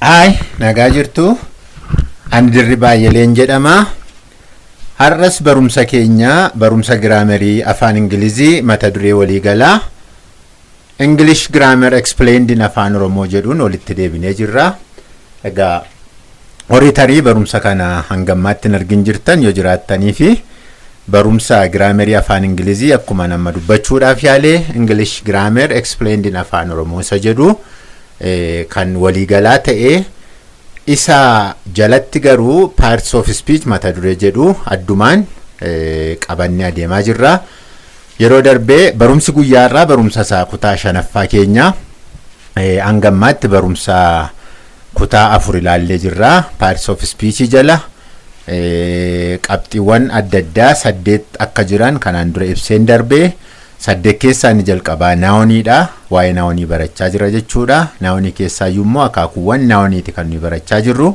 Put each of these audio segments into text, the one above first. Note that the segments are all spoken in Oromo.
Haay, nagaa jirtu. Ani Dirribaa Ayyaleen jedhama. Har'as barumsa keenya barumsa grammarii afaan Ingilizii mata duree waliigalaa English Grammar Explained in Afaan Oromoo jedhuun walitti deebinee jirra. Egaa warri tarii barumsa kana hangammaatti hin argin jirtan yoo jiraattanii fi barumsa grammarii afaan Ingilizii akkuma nama dubbachuudhaaf yaale, English Grammar Explained in Afaan Oromoo isa jedhu kan waliigalaa ta'e, isa jalatti garuu parts of speech mata duree jedhu addumaan qabannee adeemaa jirra. Yeroo darbee barumsi guyyaarraa barumsa isaa kutaa shanaffaa keenya, hangammaatti barumsa kutaa afur ilaallee jirra. Parts of speech jala qabxiiwwan adda addaa saddeet akka jiran kanaan dura ibseen darbee. Saddeet keessaa inni jalqabaa nouniidha. Waa'ee nounii barachaa jira jechuudha. Nounii keessaayyuu immoo akaakuuwwan nouniiti kan nuyi barachaa jirru.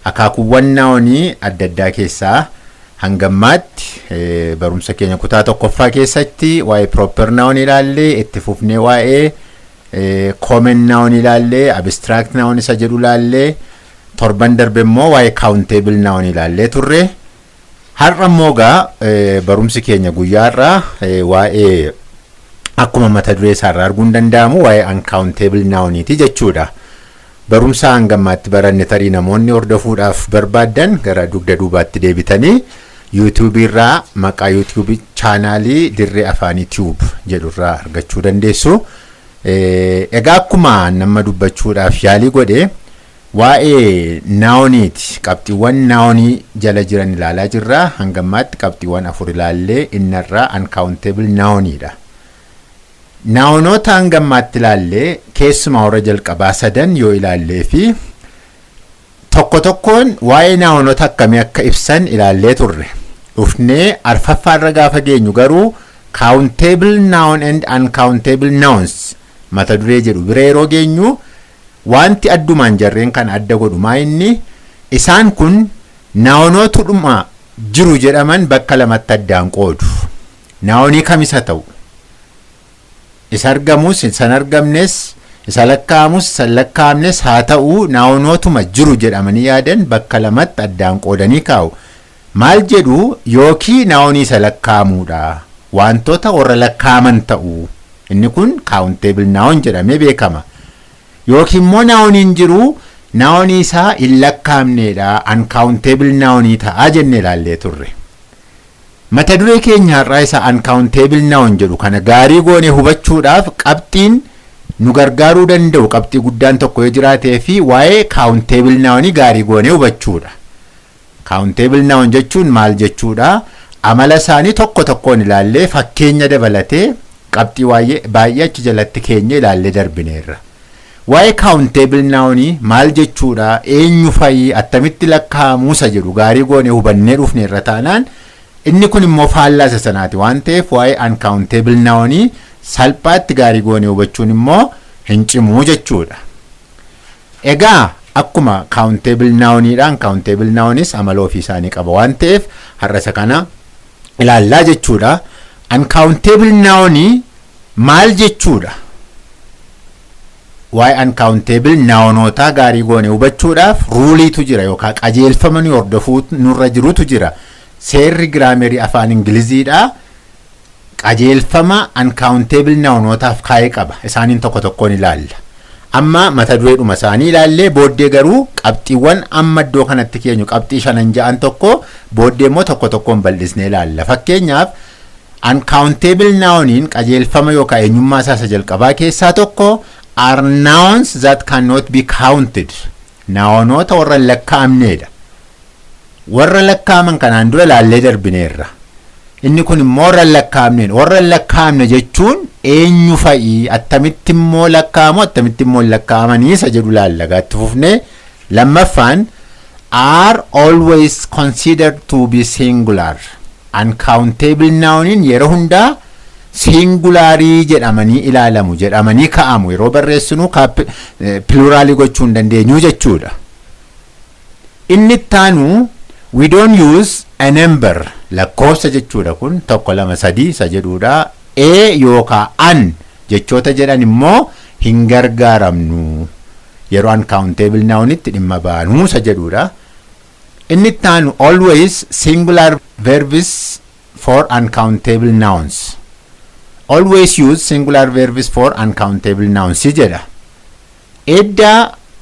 Akaakuuwwan nounii adda addaa keessaa hangammaatti barumsa keenya kutaa tokkoffaa keessatti waa'ee proper noun ilaallee, itti fufnee waa'ee common noun ilaallee, abstract noun isa jedhu ilaallee, torban darbe immoo waa'ee countable noun ilaallee turre. Har'a immoo gaa barumsi keenya guyyaarraa waa'ee, akkuma mata duree isaarraa arguun danda'amu, waa'ee uncountable nouniiti jechuudha. Barumsa hangammaatti baranne tarii namoonni hordofuudhaaf barbaaddan gara dugda duubaatti deebitanii YouTubeii irraa maqaa YouTubeii channelii Dirree Afaanii Tube jedhurraa argachuu dandeessu. Egaa akkuma nama dubbachuudhaaf yaalii godhe, waa'ee nouniiti, qabxiiwwan nounii jala jiran ilaalaa jirra. Hangammaatti qabxiiwwan afur ilaallee, innarraa uncountable nouniidha. Nounoota hangammaatti ilaallee keessumaa warra jalqabaa sadan yoo ilaallee fi tokko tokkoon waa'ee nounota akkamii akka ibsan ilaallee turre. Dhufnee arfaffaarra gaafa geenyu garuu countable noun and uncountable nouns mata duree jedhu bira yeroo geenyu, wanti addumaan jarreen kan adda godhu maa inni? Isaan kun nounootudhuma jiru jedhaman bakka lamatti addaan qoodu. Nounii kamisa ta'u, isa argamus isa hin argamnes, isa lakkaa'amus isa hin lakkaa'amnes haa ta'u, nounootuma jiru jedhamanii yaadan bakka lamatti addaan qoodanii kaa'u. Maal jedhu? Yookiin nounii isa lakkaa'amuudha. Wantoota warra lakkaa'aman ta'u. Inni kun countable noun jedhamee beekama. Yookiin immoo nouniin jiru nounii isaa hin lakkaa'amneedha. Uncountable nounii ta'aa jennee ilaallee turre. Mata duree keenya har'aa isa uncountable noun jedhu kana gaarii goone hubachuudhaaf qabxiin nu gargaaruu danda'u, qabxii guddaan tokko yoo jiraatee fi waa'ee countable nounii gaarii goone hubachuudha. Countable noun jechuun maal jechuudha? Amala isaanii tokko tokkoon ilaallee, fakkeenya dabalatee qabxii baay'ee achi jalatti keenya ilaallee darbineerra. Waa'ee countable nounii maal jechuudha? Eenyu fa'i? Attamitti lakkaa'amuusa jedhu gaarii goone hubannee dhufneerra taanaan, inni kun immoo faallaa isa sanaati waan ta'eef, waa'ee uncountable nounii salphaatti gaarii goone hubachuun immoo hin cimuu jechuudha. Egaa akkuma countable nouniidhaan uncountable nounis amala ofii isaanii qaba waan ta'eef, har'a isa kana ilaallaa jechuudha. Uncountable nounii maal jechuudha? Waa'ee uncountable nounootaa gaarii goone hubachuudhaaf ruleiitu jira yookaan qajeelfama nu hordofuu nurra jirutu jira. Seerri grammarii afaan Ingiliziidhaa qajeelfama uncountable nounootaaf kaa'ee qaba. Isaaniin tokko tokkoon ilaalla. Amma mata dureedhuma isaanii ilaallee, booddee garuu qabxiiwwan amma iddoo kanatti keenyu, qabxii shanan ja'an tokko, booddee immoo tokko tokkoon bal'isnee ilaalla. Fakkeenyaaf, uncountable nouniin qajeelfama yookaan eenyummaa isaa isa jalqabaa keessaa tokko are nouns that cannot be counted. Nounoota warra hin lakkaa'amneedha. Warra lakkaa'aman kanaan dura ilaallee darbineerra. Inni kun immoo warra hin lakkaa'amneen. Warra hin lakkaa'amne jechuun eenyu fa'i? Attamitti immoo lakkaa'amu? Attamitti immoo hin lakkaa'amanii isa jedhu ilaalla gaatti fufnee. Lammaffaan, are always considered to be singular. Uncountable nouniin yeroo hundaa singularii jedhamanii ilaalamu, jedhamanii ka'amu. Yeroo barreessinu pluralii gochuu hin dandeenyu jechuudha. Inni ittaanu, we don't use a number. Lakkoofsa jechuudha kun, tokko, lama, sadii isa jedhuudha. A yookaan an jechoota jedhan immoo hin gargaaramnu yeroo uncountable nounitti dhimma baanuu isa jedhuudha. Inni itti aanu always singular verbs for uncountable nouns. Always use singular verbs for uncountable nouns jedha. Edda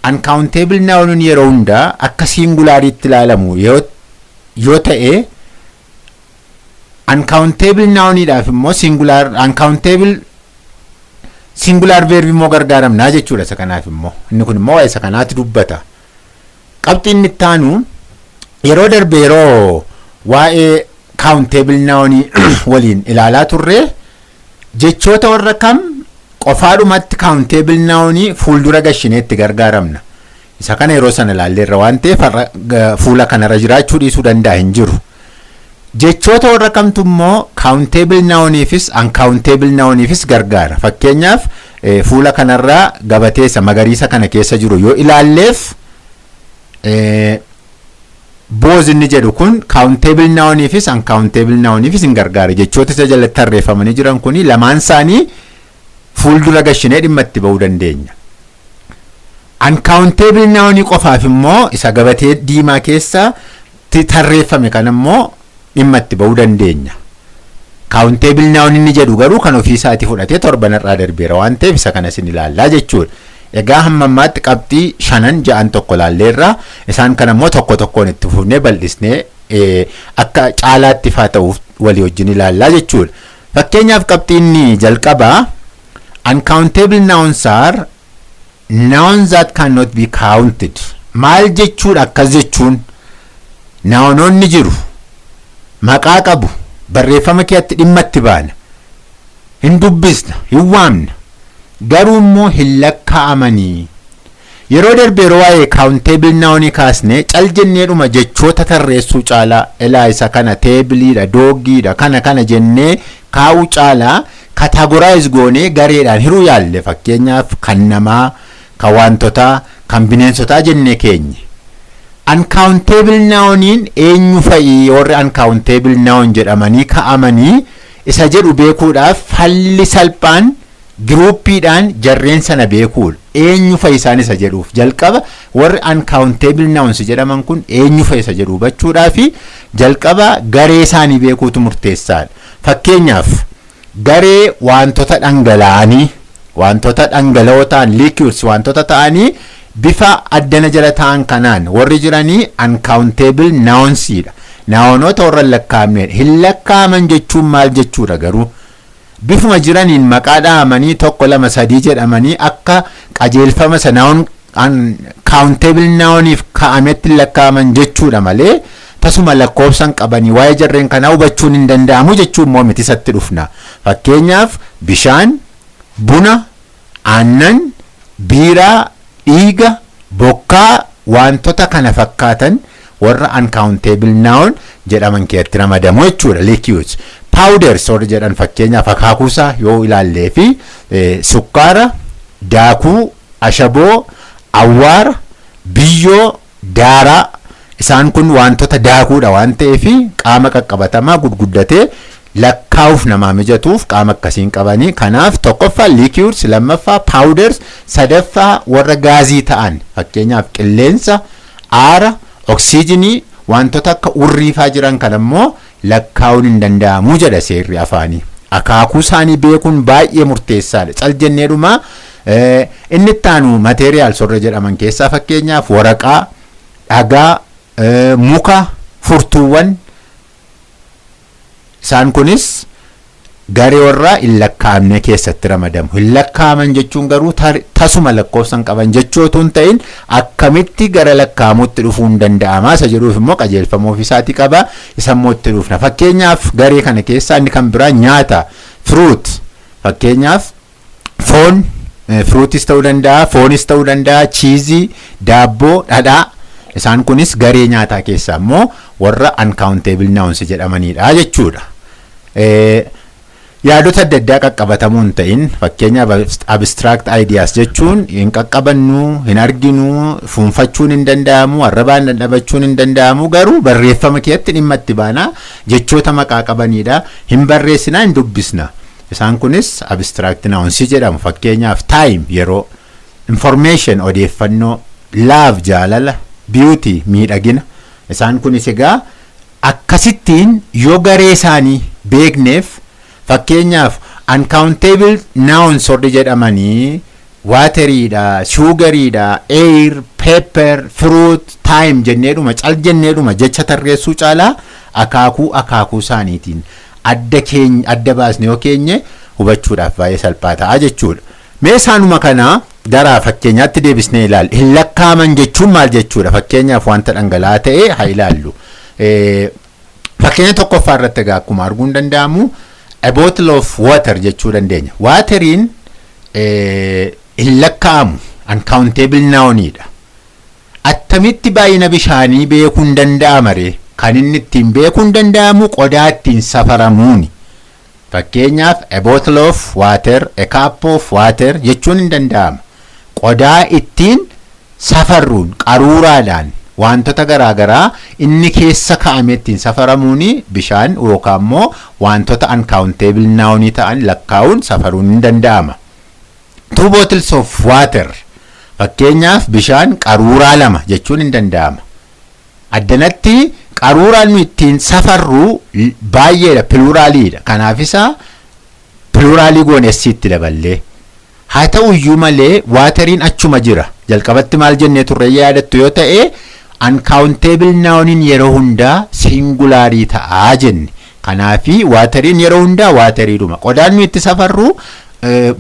uncountable noun yeroo hundaa akka singularitti ilaalamu yoo ta'e, uncountable nouniidhaaf immoo singular uncountable singular verb immoo gargaaramnaa jechuudha isa kanaaf immoo. Inni kun immoo waa'ee isa kanaatti dubbata. Qabxiin inni itti aanu, yeroo darbe yeroo waa'ee countable nounii waliin ilaalaa turre, jechoota warra kam qofaadhumatti countable nounii fuuldura gashinee itti gargaaramna. Isa kana yeroo sana ilaalleerra waan ta'eef, har'a fuula kanarra jiraachuu dhiisuu danda'a, hin jiru. Jechoota warra kamtu immoo countable nouniifis uncountable nouniifis gargaara? Fakkeenyaaf, fuula kanarraa gabateessa magariisa kana keessa jiru yoo ilaalleef, both inni jedhu kun countable nouniifis uncountable nouniifis hin gargaara. Jechoota isa jalatti tarreeffamanii jiran kuni lamaan isaanii fuuldura gashinee dhimma itti ba'uu dandeenya. Uncountable nounii qofaaf immoo isa gabatee diimaa keessa tarreeffame kan immoo dhimma itti ba'uu dandeenya. Countable noun inni jedhu garuu kan ofii isaatii fudhatee torbanarraa darbeera waan ta'eef, isa kana isin ilaallaa jechuudha. Egaa hamma ammaatti qabxii shanan ja'an tokko ilaalleerra. Isaan kana immoo tokko tokkoon itti fufnee bal'isnee akka caalaatti ifaa ta'uuf walii wajjin ilaallaa jechuudha. Fakkeenyaaf, qabxiin jalqabaa uncountable nouns are nouns that cannot be counted. Maal jechuudha akkas jechuun? Nounoonni jiru, maqaa qabu, barreeffama keetti dhimma itti baana, hin dubbisna, hin waamna, garuu immoo hin lakkaa'amanii. Yeroo darbe yeroo waa'ee countable nounii kaasne, cal jenneedhuma jechoota tarreessuu caalaa, ilaa isa kana tableiidha, dogiidha, kana kana jennee kaa'uu caalaa, categorize goonee gareedhaan hiruu yaalle. Fakkeenyaaf, kan namaa, kan wantotaa, kan bineensotaa jennee keenye. Uncountable nouniin eenyu fa'i warri uncountable noun jedhamanii ka'amanii isa jedhu beekuudhaaf, falli salphaan groupiidhaan jarreen sana beekuudha. Eenyu fa'i isaan isa jedhuuf, jalqaba warri uncountable nouns jedhaman kun eenyu fa'i isa jedhu hubachuudhaaf, jalqaba garee isaanii beekuutu murteessaadha. Fakkeenyaaf, garee wantoota dhangala'anii, wantoota dhangala'oo ta'an, liquids wantoota ta'anii bifa addana jala ta'an kanaan warri jiranii uncountable nounsiidha. Nounoota warra hin lakkaa'amnedha. Hin lakkaa'aman jechuun maal jechuudha garuu? Bifuma jiraniin maqaa dhahamanii tokko, lama, sadii jedhamanii akka qajeelfama sana countable nouniif kaa'ametti hin lakkaa'aman jechuudha malee, tasuma lakkoofsan qabanii waa'ee jarreen kanaa hubachuun hin danda'amu jechuun immoo miti, isatti dhufna. Fakkeenyaaf, bishaan, buna, aannan, biiraa, dhiiga, bokkaa, wantoota kana fakkaatan warra uncountable noun jedhaman keessatti ramadamu jechuudha, liquids. Powders warra jedhan, fakkeenyaaf akaakuusaa yoo ilaallee fi sukkaara, daakuu, ashaboo, awwaara, biyyoo, daaraa, isaan kun wantoota daakuudha waan ta'eef, qaama qaqqabatamaa gurguddatee lakkaa'uuf namaa mijatuuf qaama akkasiin qabanii. Kanaaf, tokkoffaa liquids, lammaffaa powders, sadaffaa warra gaazii ta'an, fakkeenyaaf qilleensa, aara, oksiijinii, wantoota akka urriifaa jiran kan ammoo lakkaa'uun hin danda'amu jedha seerri afaanii. Akaakuu isaanii beekuun baay'ee murteessaadha. Cal jenneedhuma inni itti aanu materials warra jedhaman keessaa, fakkeenyaaf waraqaa, dhagaa, muka, furtuuwwan, isaan kunis garee warraa hin lakkaa'amne keessatti ramadamu. Hin lakkaa'aman jechuun garuu tasuma lakkoofsan qaban jechuu otoo hin ta'in, akkamitti gara lakkaa'amutti dhufuu hin danda'ama isa jedhuuf immoo qajeelfama ofiisaatii qaba. Isa immoo itti dhufna. Fakkeenyaaf, garee kana keessaa inni kan biraa nyaata, fruit, fakkeenyaaf foon, fruitis ta'uu danda'a, foonis ta'uu danda'a, cheeseii, daabboo, dhadhaa, isaan kunis garee nyaataa keessaa immoo warra uncountable nouns jedhamanidha jechuudha. Yaadota adda addaa qaqqabatamuu hin ta'in, fakkeenyaaf abstract ideas jechuun hin qaqqabannu, hin arginu, fuunfachuun hin danda'amu, arrabaan dhandhamachuun hin danda'amu, garuu barreeffama keessatti dhimma itti baanaa jechoota maqaa qabanidha. Hin barreessinaa, hin dubbisna. Isaan kunis abstract nouns jedhamu. Fakkeenyaaf time, yeroo, information, odeeffannoo, love, jaalala, beauty, miidhagina. Isaan kunis egaa akkasittiin yoo garee isaanii beekneef, fakkeenyaaf uncountable nouns warri jedhamanii wateriidha, sugariidha, air, paper, fruit, time jenneedhuma cal jenneedhuma jecha tarreessuu caalaa akaakuu akaakuu isaaniitiin adda keenya adda baasne yoo keenye hubachuudhaaf baay'ee salphaa ta'a jechuudha. Mee isaanuma kana gara fakkeenyaatti deebisnee ilaalla. Hin lakkaaman jechuun maal jechuudha? Fakkeenyaaf wanta dhangala'aa ta'e haa ilaallu. Fakkeenya tokkoffaa irratti egaa akkuma arguun danda'amu "a bottle of water" jechuu dandeenya. Wateriin hin lakkaa'amu, uncountable nounidha. Attamitti baay'ina bishaanii beekuun danda'ama ree? Kan inni ittiin beekuun danda'amu qodaa ittiin safaramuuni. Fakkeenyaaf "a bottle of water", "a cup of water" jechuun hin danda'ama. Qodaa ittiin safarruun, qaruuraadhaan wantoota garaagaraa inni keessa kaa'ame ittiin safaramuuni bishaan yookaan immoo wantoota uncountable nounii ta'an lakkaa'uun safaruun hin danda'ama. "Two bottles of water", fakkeenyaaf bishaan qaruuraa lama jechuun hin danda'ama. Addanatti qaruuraan nu ittiin safarru baay'eedha, pluraliidha. Kanaaf isa pluralii goone itti daballee. Haa ta'u iyyuu malee wateriin achuma jira. Jalqabatti maal jennee turre yaadattu yoo ta'e, uncountable nouniin yeroo hundaa singularii ta'aa jenne. Kanaafi wateriin yeroo hundaa wateriidhuma. Qodaan nu itti safarru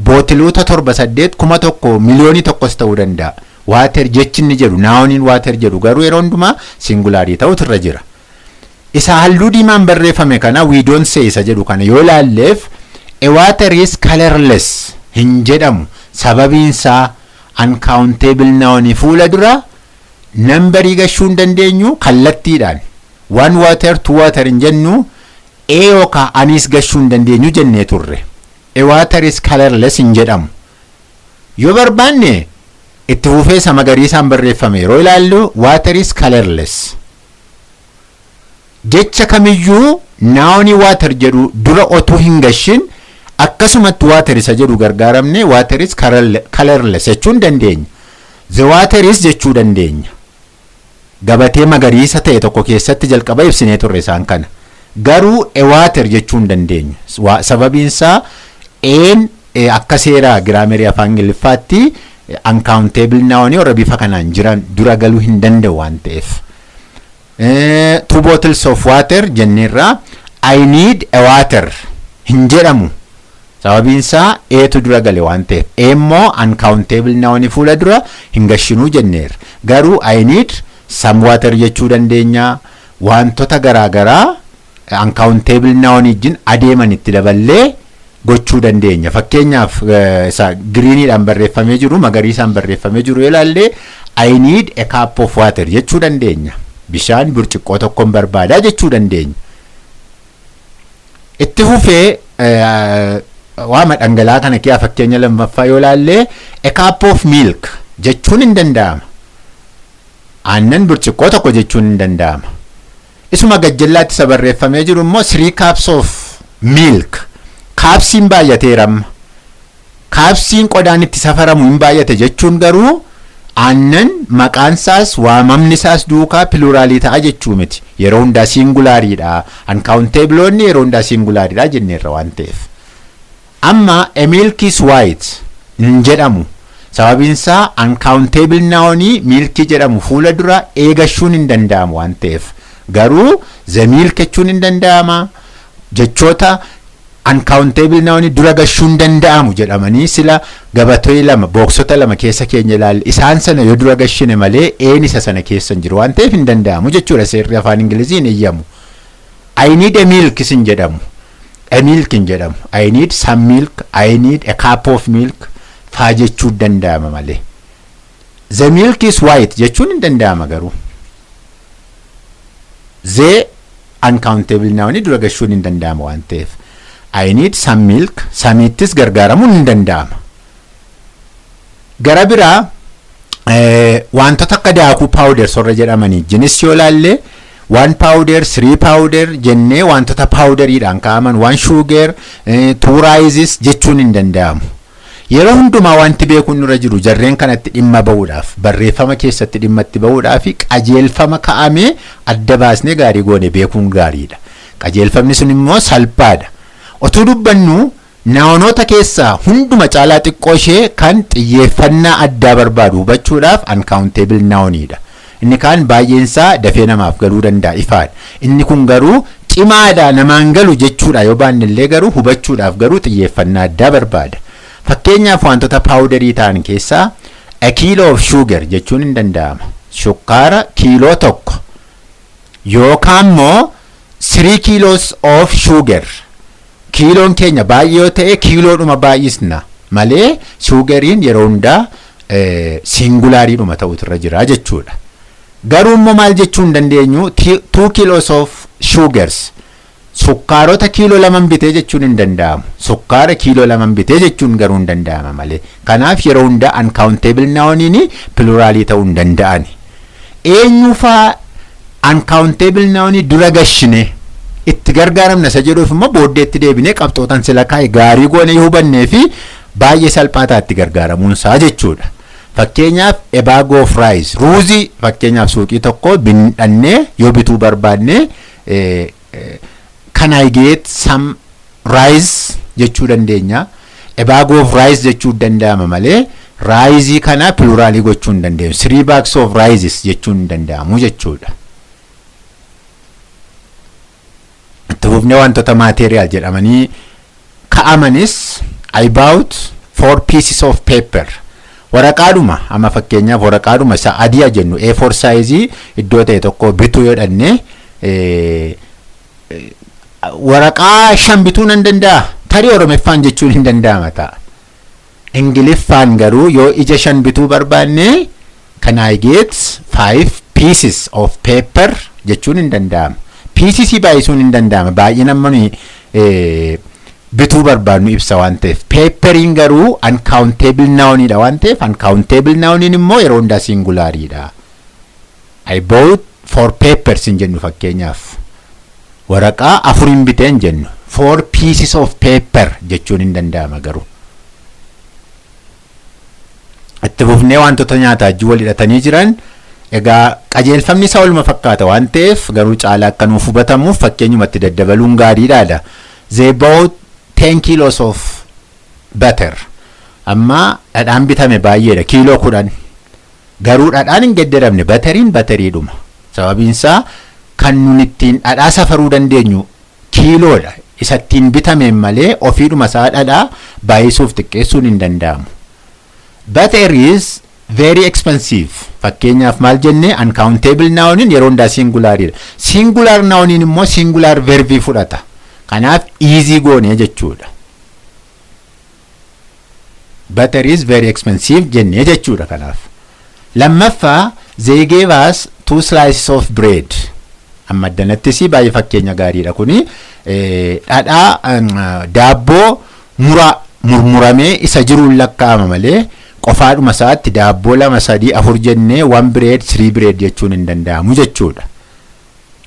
bottleoota torba, saddeet, 1000, 1,000,000s ta'uu danda'a. Water jechi inni jedhu, nouniin water jedhu garuu yeroo hundumaa singularii ta'utu irra jira. Isa halluu diimaan barreeffame kana, "we don't say" isa jedhu kana yoo ilaalleef, "a water is colorless" hin jedhamu. Sababiinsaa uncountable nounii fuula dura numberii gashuu hin dandeenyu kallattiidhaan. One water, two water hin jennu, a yookaan anis gashuu hin dandeenyu jennee turre. "A water is colorless" hin jedhamu. Yoo barbaanne itti fufee isa magariisaan barreeffame yeroo ilaallu, "water is colorless". Jecha kamiyyuu nounii water jedhu dura otuu hin gashin akkasumatti water isa jedhu gargaaramne "water is colorless" jechuu hin dandeenya. "The water is" jechuu dandeenya. Gabatee magariisa ta'e tokko keessatti jalqaba ibsinee turre isaan kana. Garuu "a water" jechuu hin dandeenyu. Sababiin isaa een akka seera grammarii afaan Ingiliffaatti uncountable nounii warra bifa kanaan jiran dura galuu hin danda'u waan ta'eef. "Two bottles of water" jenneerraa, "I need a water" hin jedhamu. Sababiin isaa atu dura gale waan ta'eef. A immoo uncountable nounii fuula dura hin gashinuu jenneerra. Garuu "I need some water" jechuu dandeenya. Wantoota garaagaraa uncountable nounii wajjin adeeman itti daballee gochuu dandeenya. Fakkeenyaaf isa greeniidhaan barreeffamee jiru, magariisaan barreeffamee jiru yoo ilaalle, "I need a cup of water" jechuu dandeenya. Bishaan burcuqqoo tokkoon barbaadaa jechuu dandeenya. Itti fufee waama dhangala'aa kana kiyaa fakkeenya lammaffaa yoo ilaalle, "a cup of milk" jechuun hin danda'ama. Aannan burcuqqoo tokko jechuun hin danda'ama. Isuma gajjallaatti isa barreeffamee jiru immoo "three cups of milk". Cupsiin baay'ateera amma. Cupsiin qodaan itti safaramu hin baay'ate jechuun garuu aannan maqaan isaas waamamni isaas duukaa pluralii ta'a jechuu miti. Yeroo hundaa singulariidha. Uncountableoonni yeroo hundaa singulariidha jenneerra waan ta'eef. Amma "a milk is white" hin jedhamu. Sababiin isaa uncountable nounii milkii jedhamu fuula dura eegashuun hin danda'amu waan ta'eef. Garuu "the milk" jechuun hin danda'ama. Jechoota uncountable nounii dura gashuun danda'amu jedhamanii sila gabatee lama, boxota lama keessa keenya ilaalle, isaan sana yoo dura gashine malee een isa sana keessa hin jiru waan ta'eef hin danda'amu jechuudha, seerri afaan Ingilizii hin eeyyamu. "I need a milk" sin jedhamu. "A milk" hin jedhamu. "I need some milk", "I need a cup of milk" faa jechuu danda'ama malee. "The milk is white" jechuun hin danda'ama garuu. The uncountable noun dura gashuun hin danda'amu waan ta'eef. I need some milk, someittis gargaaramuun hin danda'ama. Gara biraa wantoota akka daakuu powder sorra jedhamanii jinis yoo laalle, one powder, three powder jennee wantoota powderiidhaan kaa'aman, one sugar, two rices jechuun hin danda'amu. Yeroo hundumaa wanti beekuun nurra jiru, jarreen kanatti dhimma ba'uudhaaf, barreeffama keessatti dhimma itti ba'uudhaaf, qajeelfama kaa'amee adda baasnee gaarii goone beekuun gaariidha. Qajeelfamni sun immoo salphaadha. Otuu dubbannu nounoota keessaa hunduma caalaa xiqqoo ishee kan xiyyeeffannaa addaa barbaadu hubachuudhaaf uncountable nouniidha. Inni kaan baay'eensaa dafee namaaf galuu danda'a, ifaadha. Inni kun garuu cimaadha, namaan galu jechuudha yoo baanne illee, garuu hubachuudhaaf garuu xiyyeeffannaa addaa barbaada. Fakkeenyaaf, wantoota powderii ta'an keessaa a kilo of sugar jechuun hin danda'ama. Shukkaara kiiloo 1 yookaan immoo 3 kilos of sugar. Kiiloon keenya baay'ee yoo ta'e kiiloodhuma baay'isna malee sugariin yeroo hundaa singulariidhuma ta'utu irra jira jechuudha. Garuu immoo maal jechuu hin dandeenyu? 2 kilos of sugars, sukkaarota kiiloo 2 bitee jechuun hin danda'amu. Sukkaara kiiloo 2 bitee jechuun garuu hin danda'ama malee. Kanaaf yeroo hundaa uncountable nouniin pluralii ta'uu hin danda'ani. Eenyufaa uncountable nounii dura gashine itti gargaaramna isa jedhuuf immoo booddeetti deebinee qabxootan sila kaa'e gaarii goone yoo hubannee fi baay'ee salphaa ta'a itti gargaaramuunsaa jechuudha. Fakkeenyaaf, a bag of rice, ruuzii, fakkeenyaaf suuqii tokko bindhannee yoo bituu barbaanne, "Can I get some rice?" jechuu dandeenya. A bag of rice jechuu danda'ama malee riceii kana pluralii gochuu hin dandeenyu. Three bags of rices jechuun hin danda'amu jechuudha. Itti fufnee wantoota material jedhamanii ka'amanis, I bought four pieces of paper. Waraqaadhuma amma fakkeenyaaf waraqaadhuma isa adii jennu A4 sizeii iddoo ta'e tokko bituu yoo dhanne, waraqaa shan bituu nan danda'a. Tarii Oromeeffaan jechuun hin danda'ama ta'a. Ingiliffaan garuu yoo ija shan bituu barbaanne, "Can I get five pieces of paper?" jechuun hin danda'ama. Piecesii baay'isuun hin danda'ama. Baay'ina amma bituu barbaadnu ibsa waan ta'eef. Paperiin garuu uncountable nounidha waan ta'eef, uncountable nouniin immoo yeroo hundaa singulariidha. I bought four papers hin jennu fakkeenyaaf. Waraqaa afurin bitee hin jennu. Four pieces of paper jechuun hin danda'ama garuu. Itti fufnee wantoota nyaataa wajjin wal hidhatanii jiran, egaa qajeelfamni isaa waluma fakkaata waan ta'eef, garuu caalaa akka nuuf hubatamuuf fakkeenyumatti daddabaluun gaariidhaadha. They bought 10 kilos of butter. Amma dhadhaan bitame baay'eedha, kiiloo 10. Garuu dhadhaan hin gedderamne, butteriin butteriidhuma. Sababiin isaa kan nun ittiin dhadhaa safaruu dandeenyu kiiloodha. Isa ittiin bitameen malee ofiidhuma isaa dhadhaa baay'isuuf xiqqeessuun hin danda'amu. Butter is very expensive. Fakkeenyaaf maal jenne? Uncountable nouniin yeroo hundaa singulariidha. Singular nouniin immoo singular verbii fudhata. Kanaaf isii goone jechuudha. Butter is very expensive jennee jechuudha kanaaf. Lammaffaa, they gave us two slices of bread. Amma addanattis baay'ee fakkeenya gaariidha kuni. Dhadhaa, daabboo muraa murmuramee isa jiruun lakkaa'ama malee qofaadhuma isaatti daabboo lama, sadii, afur jennee one bread, three bread jechuun hin danda'amu jechuudha.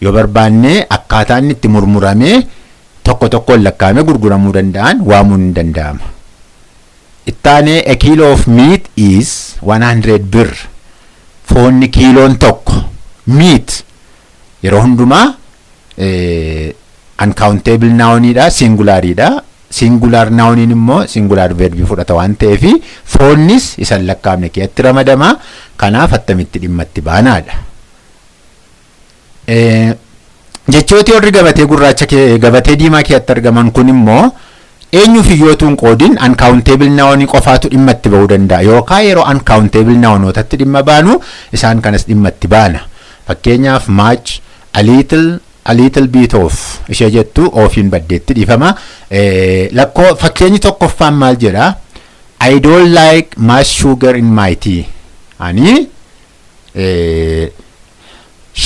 Yoo barbaanne akkaataa inni itti murmuramee tokko tokkoon lakkaa'amee gurguramuu danda'an waamuun hin danda'ama. Ittaanee, a kilo of meat is 100 birr. Foonni kiiloon tokko, meat yeroo hundumaa uncountable nounidha, singulariidha. Singular nouniin immoo singular verbii fudhata waan ta'eef foonnis isa hin lakkaa'amne keessatti ramadama. Kanaaf attamitti dhimma itti baanaadha. Jechooti warri gabatee gurraacha, gabatee diimaa keessatti argaman kun immoo eenyuuf iyyootu hin qoodin uncountable nounii qofaatu dhimma itti ba'uu danda'a, yookaan yeroo uncountable nounootatti dhimma baanu isaan kanas dhimma itti baana. Fakkeenyaaf much, a little, a little bit of ishee jettu ofiin baddeetti dhiifama. Lakkoo fakkeenyi tokkoffaan maal jedha? I don't like much sugar in my tea. Ani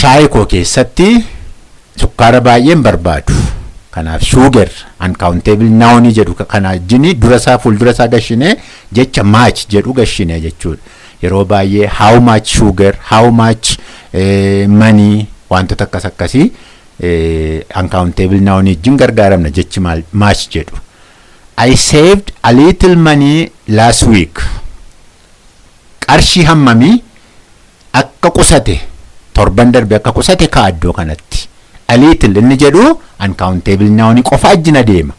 shaayii koo keessatti sukkaara baay'een barbaadu. Kanaaf sugar uncountable noun jedhu kana wajjin dura isaa, fuuldura isaa gashinee jecha much jedhu gashine jechuudha. Yeroo baay'ee how much sugar, how much money, wantoota akkas akkasii uncountable noun wajjin gargaaramna jechi much jedhu. I saved a little money last week. Qarshii hammamii akka qusate, torban darbe akka qusate ka'a iddoo kanatti. A little inni jedhu uncountable noun qofa wajjin adeema.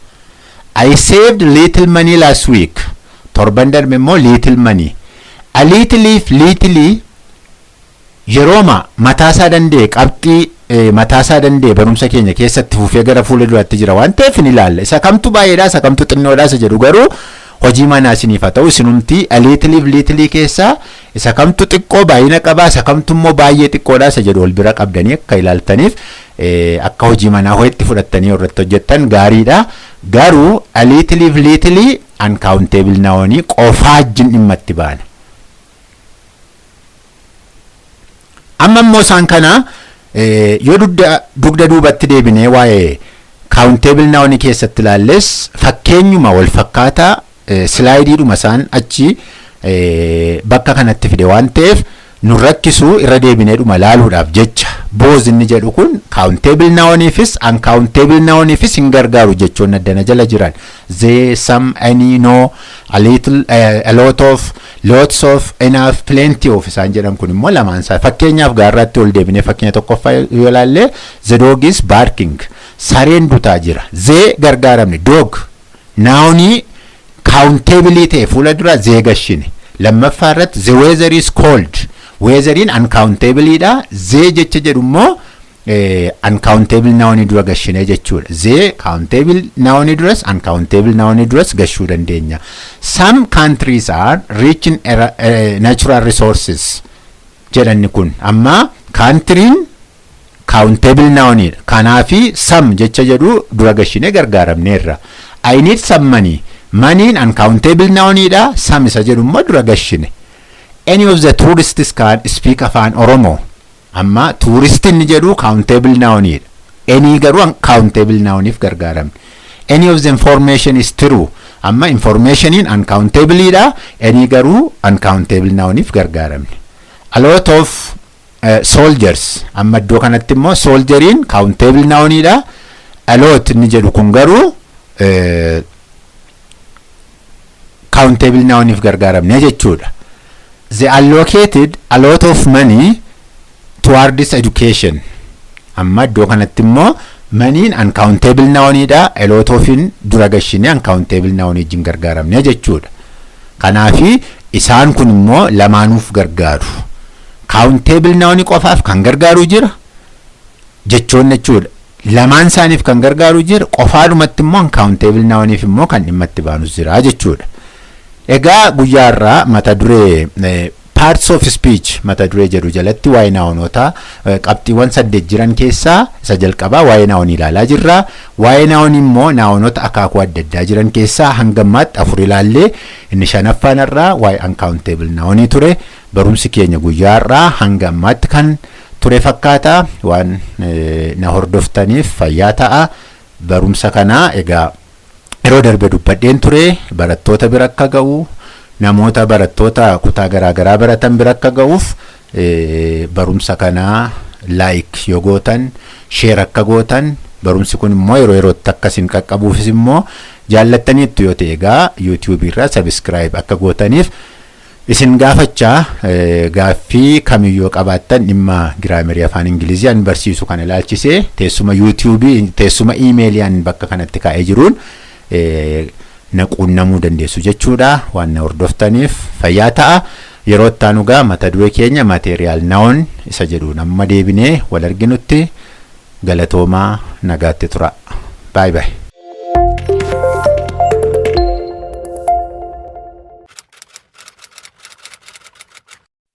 I saved little money last week. Torban darbe immoo little money. A little fi little yerooma mataasaa danda'e, qabxii mataasaa danda'e barumsa keenya keessatti fufee gara fuula duraatti jira waan ta'eef ni ilaalla. Isa kamtu baay'eedha, isa kamtu xinnoodha isa jedhu garuu hojii manaa isiniif haa ta'u. Isinumti a little fi little keessaa isa kamtu xiqqoo baay'ina qabaa, isa kamtu immoo baay'ee xiqqoodha isa jedhu wal bira qabdanii akka ilaaltaniif akka hojii manaa ho'itti fudhattanii irratti hojjettan gaariidha. Garuu a little fi little uncountable noun qofaa wajjin dhimma itti baana. Amma immoo isaan kana yoo dugda duubatti deebinee waa'ee countable noun keessatti ilaalles, fakkeenyuma wal fakkaataa slideiidhuma isaan achi bakka kanatti fide waan ta'eef nu rakkisu irra deebineedhuma laaluudhaaf jecha. Both inni jedhu kun countable nouniifis uncountable nouniifis hin gargaaru. Jechoonni addana jala jiran, the, some, any, no, a little, a lot of, lots of, enough, plenty of isaan jedhan kun immoo lamaan isaa. Fakkeenyaaf gaarraatti ol deebinee fakkeenya tokkoffaa yoo ilaalle, the dog is barking, sareen dutaa jira. The gargaaramne, dog nounii countable ta'e fuula dura the gashine. Lammaffaa irratti the weather is cold, weatheriin uncountableidha. The jecha jedhu immoo uncountable nounii dura gashine jechuudha. The countable nounii duras uncountable nounii duras gashuu dandeenya. Some countries are rich in natural resources jedhanni kun amma countryin countable nouniidha. Kanaafi some jecha jedhu dura gashine gargaaramneerra. I need some money, moneyin uncountable nouniidha. Some isa jedhu immoo dura gashine. Any of the tourists can speak Afaan Oromoo. Amma touristin jedhu countable nouniidha. Any garuu countable nouniif gargaaramne. Any of the information is true. Amma informationiin uncountableidha. Any garuu uncountable nouniif gargaaramne. A lot of soldiers, amma iddoo kanatti immoo soldieriin countable nouniidha. A lot inni jedhu kun garuu countable nouniif gargaaramne jechuudha. They allocated a lot of money towards education. Amma iddoo kanatti immoo moneyin uncountable nouniidha. A lot ofin dura gashine uncountable noun wajjin gargaaramne jechuudha. Kanaafi isaan kun immoo lamaanuuf gargaaru. Countable noun qofaaf kan gargaaru jira jechoon jechuudha. Lamaan isaaniif kan gargaaru jira, qofaadhumatti immoo uncountable nouniif immoo kan dhimma itti baanus jira jechuudha. Egaa guyyaa irraa mata duree parts of speech mata duree jedhu jalatti waa'ee nounotaa qabxiiwwan saddeet jiran keessaa isa jalqabaa waa'ee nounii ilaalaa jirra. Waa'ee nounii immoo nounota akaakuu adda addaa jiran keessaa hanga ammaatti afur ilaallee, inni shanaffaan irraa waa'ee uncountable nounii ture. Barumsi keenya guyyaa irraa hanga ammaatti kan ture fakkaata. Waan na hordoftaniif fayyaa ta'a. Barumsa kanaa egaa yeroo darbe dubbadheen ture, barattoota bira akka ga'u, namoota barattoota kutaa garaagaraa baratan bira akka ga'uuf barumsa kanaa like yoo gootan, share akka gootan, barumsi kun immoo yeroo yerootti akkasiin qaqqabuufis immoo jaallattaniittu yoo ta'e egaa YouTubeii irraa subscribe akka gootaniif isin gaafachaa, gaaffii kamiyyoo qabaattan dhimma grammarii afaan Ingilizii an barsiisu kana ilaalchisee teessuma YouTubeii, teessuma emailii an bakka kanatti kaa'ee jiruun na quunnamuu dandeessu jechuudha. Waan na hordoftaniif fayyaa ta'a. Yeroo itti aanu gaa mata duree keenya material noun isa jedhuun amma deebinee wal arginutti galatoomaa, nagaatti tura. Bye bye.